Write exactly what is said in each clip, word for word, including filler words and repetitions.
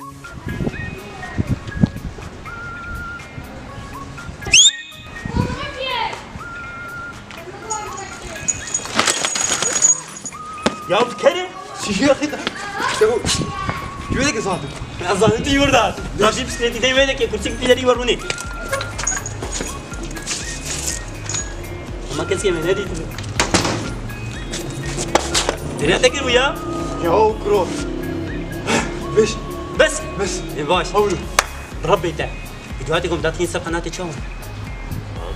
Ya kerê, şişiya xîta. Şişiya xîta. Güvene ki zaten. Zaten tu yurda. Karşı bisikleti de böyle ki, kursi bir ileri var bunu. Ama keşke ben ne diyeyim. Nereye tekir bu ya? Ya o kuro. Beş. Bes. Bes. E baş. Havlu. Rabbi te. Videoyê ku min datîn ser qenatê çawan.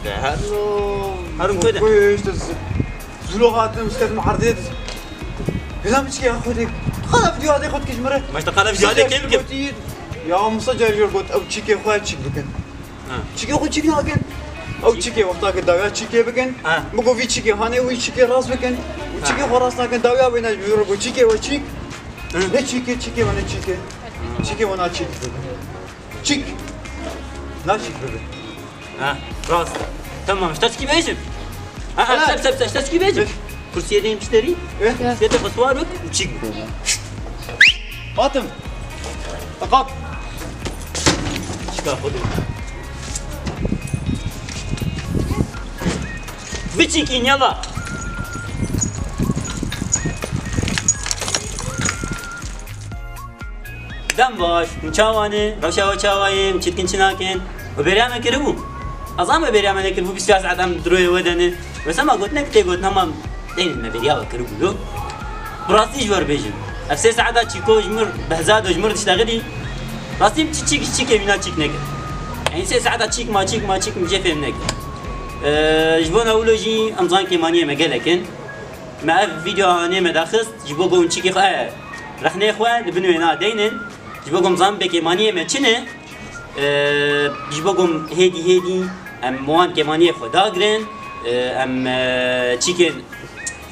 Herno. Herno kuyde. Kuy işte z-, zulu hatim, sketim ardê. Hizam çike ya xwedê. Qala videoyê xwe dikij mire. Maşta qala videoyê kêm bikim. Ya Musa carjor got, ew çike xwe çik bikin. Ha. Çike xwe çik nakin. Ew çike wexta ke dawiya çike bikin. Ha. Bigo vî çike hane wî çike rast bikin. Û çike xwe rast nakin dawiya wê ne ji got çike we çik. Hı. Ne çike, çike we ne çike. Çike we na çik bikin. Çik. Naşik bebe. Ha, rast. Tamam, işte çiki bejim. Ha, ha, sep, sep, sep, işte çiki bejim. Kursiyê deyim pişterî. Eh? Sê te xwe siwar bik û çik bik. Fatim. Takat. Çika xwe de. Biçikîn yala. Dem baş, hûn çawa ne? Rewşa we çawa ye? Hûn çi dikin, çi nakin? We bêriya me kiribû. Ez an we bêriya me nekiribû, bîst saet em di royê we de ne. Wê sema gotinek tê gotin, hema deynê me bêriya we kiribû lo. Bi rastî ji we re bêjim. Ev sê saeta çîko ji mir behza do, ji mir diştexilî. Rastî min çi çîk, çîkê wîna çîk nekir. Yanî sê saeta çîk ma çîk ma çîk min jê fêm nekir. Ee, ji bona wilo jî em zan kêmaniyê me gelek in. Me ev vîdeo anê me daxist, ji bo ku hûn çîkê xwe, rexnê xwe li bin wêna deynin. Ji bo ku em zan bê kêmaniyê me çi ne, e, ji bo ku em hêdî hêdî em wan kêmaniyê xwe dagirin, e, em, e, çîkên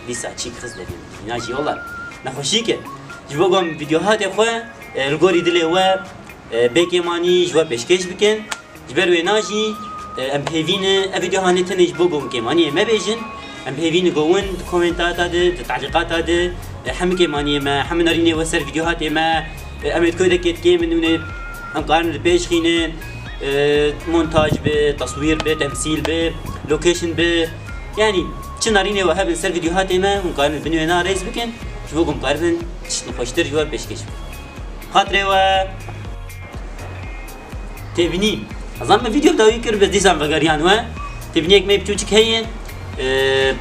dîsa çîk xist devîn. Îna jî wela nexweşîk e. Ji bo ku em vîdeohatê xwe, e, li gorî dilê we, e, bê kêmanî ji we pêşkêş bikin. Ji ber wêna jî, e, em bi hêvî ne, ev vîdeo hanê tenê ji bo ku em kêmaniyê me bêjin. Em bi hêvî ne ku win di komentata de, di talîqata de, e, hemî kêmaniyê me, hemî nerînê we ser vîdeohatê me, e, em ê di kodekê dikêmin, hûn ê em karin li pêş xînin, e, montaj be, teswîr be, temsîl be, location be. Yanî çi nerînê we hebin ser vîdeohatê me, hûn karin bin wêna rêz bikin, ji bo ku em karibin tişt xweştir ji we pêşkêş bikin. Xatirê we. Têbînî. Ez an me vîdeo bi dawî kir, bes dîsan vegeriyan we. Têbîniyek me biçûçik heye. Ee,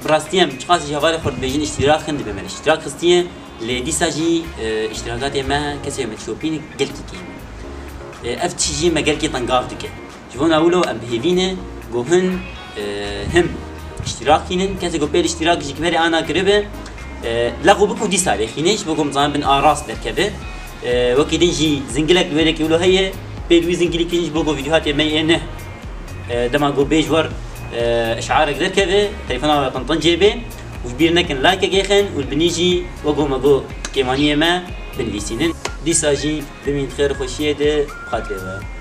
bi rastî em çiqas ji hevalê xwe dibêjin îştîrak kin, dibê me li îştîrak xistiye. Lê dîsa jî, e, îştîrakatê me, kesê me dişopîne gelkî kêm e. Ee, ev tişt jî me gelkî tengav dike. Ji bona wilo em bi hêvî ne ku hin, e, him îştîrak kînin. Kesê ku pêl îştîrak ji kimerê ana kiribe, e, lexo biko dîsa lêxîne, ji bo ku em zanin bin a rast derkeve. E, wekî din jî zingilek li wêrekî wilo heye, pêl wî zingilî kirin ji bo ku vîdeohatê me yê ne, e, dema ku bê ji we re, e, işarek derkeve, telefona we qintin cêbê û ji bîr nekin like-ek êxin û li binî jî wek ku me got kêmaniyê me binivîsînin. Dîsa jî bimîn xêr û xweşiyê de, bi xatirê we.